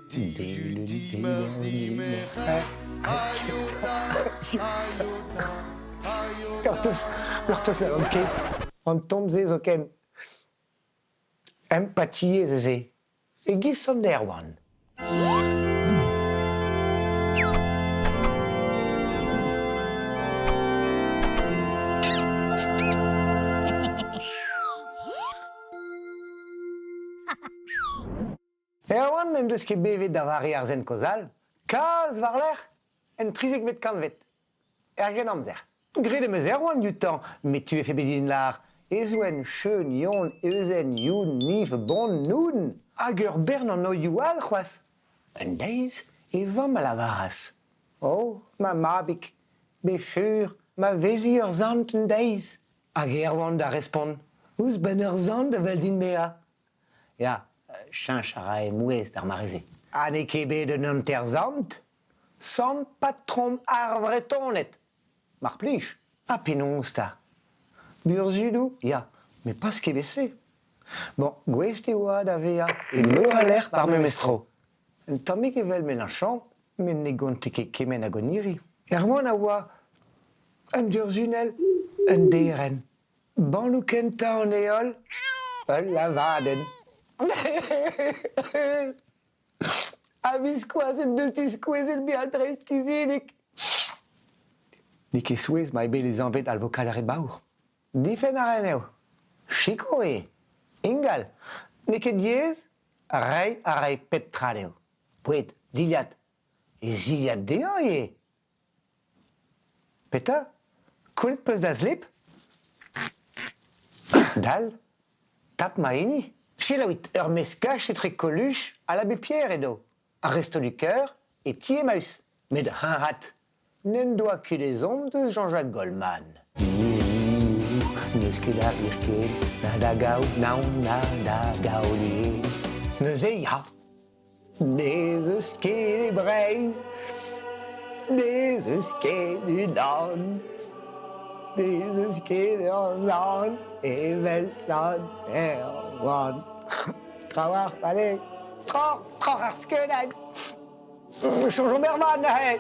Dilun, dimeurzh, dimerc'her, Gortoz, gortoz n'hallan ket. An tamm-se zoken. Empatiezh ez eo. E-giz Sant Erwan. Erwan n'en deus ket bevet da vare ar sent kozh all, kalz war-lerc'h, en trizekvet kantved, er Grennamzer. Graet em eus Erwan dioutañ, met tu vefe bet din lâr Ezwen, Cheun, Yon, Euzen, Youn, Niv, Bon, Noun, hag ur bern anvioù all c'hoazh. Un deiz, e vamm a lavaras Oh, ma mabig, bez fur, ma vezi ur sant un deiz. Hag Erwan da respont Ouzhpenn ur sant evel din-me Ya, cheñch a rae mouezh d'ar mare-se. Ha n'eo ket bet un hanter-sant? Sant patrom ar Vretoned, mar plij. Ha penaos 'ta? Burzhudoù, ya, met pas ket-se. Bon, gouest e oa da vezañ e meur a lec'h ar memes tro. Un tammig evel Mélenchon, met ne gonte ket kement a goniri. Erwan a oa un durzhunell, un derenn. Bannoù kentañ an heol, ul lavadenn. A-viskoazh en deus diskouezet bezañ dreistkizidik. N'eo ket souezh ma eo bet lesanvet alvokad ar re baour. Difenn a raen eo. Sikour eo. Ingal. N'eo ket diaes reiñ a ray pep tra dezho. Boued, dilhad. E zilhad dezhañ ivez. Petra ? Kollet 'peus da slip ? Dal, tap ma hini. Selaouit, ur meskaj etre Coluche ha l'Abbé Pierre edo. Ar Resto du Cœur e ti Emmaüs. Met heñvat, n'en doa ket ezhomm deus Jean-Jacques Goldman. Hiziv, n'eus ket a wir ken, na da gaout naon na da gaout yen. Neuze ya, N'ez eus ket e Breizh, n'ez eus ket unan, n'ez eus ket ur sant evel sant Erwan. Trawalc'h, allez, troc'h, troc'h ar skeudenn. Soñjomp ervat neuze.